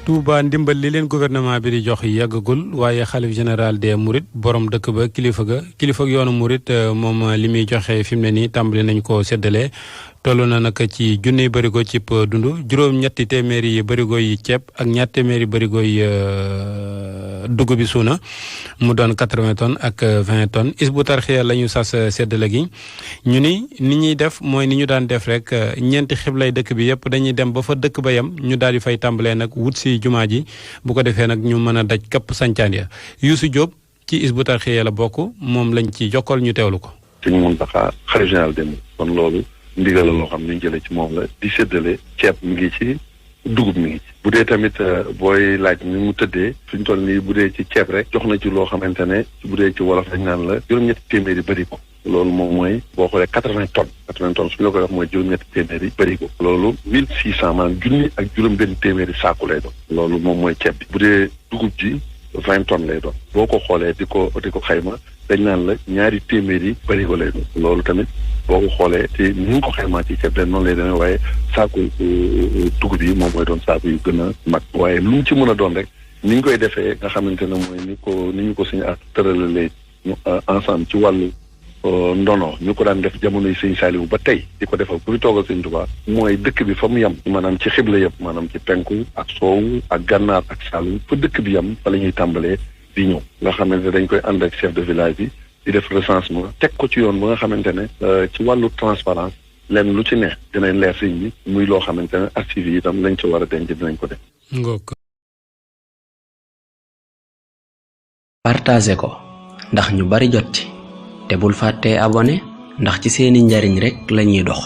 Touba ndimbal li leen gouvernement bi di jox yàggagul waaye xalif général des Mourides borom dëkk ba kilifa yoonu Mouride moom li muy joxe fi mu ne nii tàmbali nañ ko séddale toll na nag ci junniy bërigo ci dund juróom-ñetti téeméeri bërigo yi ceeb ak ñaar téeméeri bërigo yi dugub bi suuna mu doon 80 tonnes ak 20 tonnes Hizbut Tarqiyyah la ñu sas séddale gi ñu ni ñuy def mooy ni ñu daan def rek ñeenti xiblay dëkk bi yëpp dañuy dem ba fa dëkk ba yem ñu daal di fay tàmbalee nag wut si jumaa ji bu ko defee nag ñu mën a daj kapp sancaan ya Youssou Diop ci Hizbut Tarqiyyah la bokk moom lañ ci jokkal ñu teewlu ko. Sëñ Mountakha xalifa général dem kon loolu ndigal la loo xam ne ñu jëlee ci moom la di séddale ceeb mi ngi ci dugub mi ngi ci bu dee tamit booy laaj ni mu tëddee fi ñu toll nii bu dee ci ceeb rek jox na ci loo xamante ne bu dee ci wolof dañ naan la juróom-ñetti téeméeri bëri ko loolu moom mooy boo xoolee 80 tonnes su ñu la koy wax mooy juróom-ñetti téeméeri bëri ko loolu 1600 maanaam junni ak juróom-benn téeméeri saaku lay doon loolu moom mooy ceeb bi bu dee dugub ji 20 tonnes lay doon boo ko xoolee di ko xayma dañ naan la ñaari téeméeri bëri ko lay doon loolu tamit boo ko xoolee te ni nga ko xaymaa ci ceeb leen noonu lay demee waaye saaku dugub yi moom mooy doon saaku yu gën a mag waaye lu mu ci mën a doon rek ni ñu koy defee nga xamante ne mooy ni ñu ko suñu at tëralalee ensemble ci wàllu ndono ñu ko daan def jamonoy sëñ Saliou ba tey di ko defal bu fi toogal sëñ Tuubaa mooy dëkk bi fa mu yem maanaam ci xibla yëpp maanaam ci penku ak soowu ak gànnaar ak Saalum fa dëkk bi yem fa la ñuy tàmbalee di ñëw nga xamante ne dañ koy ànd ak chef de village bi di def recensement teg ko ci yoon ba nga xamante ne ci wàllu transparence lenn lu ci ne dinañ leer sëñ bi muy loo xamante ne archives yi itam lañ ci war a denc dinañ ko def. partagé ko ndax ñu bari jot ci te bul fàttee abonné ndax ci seeni njariñ rek lañuy dox.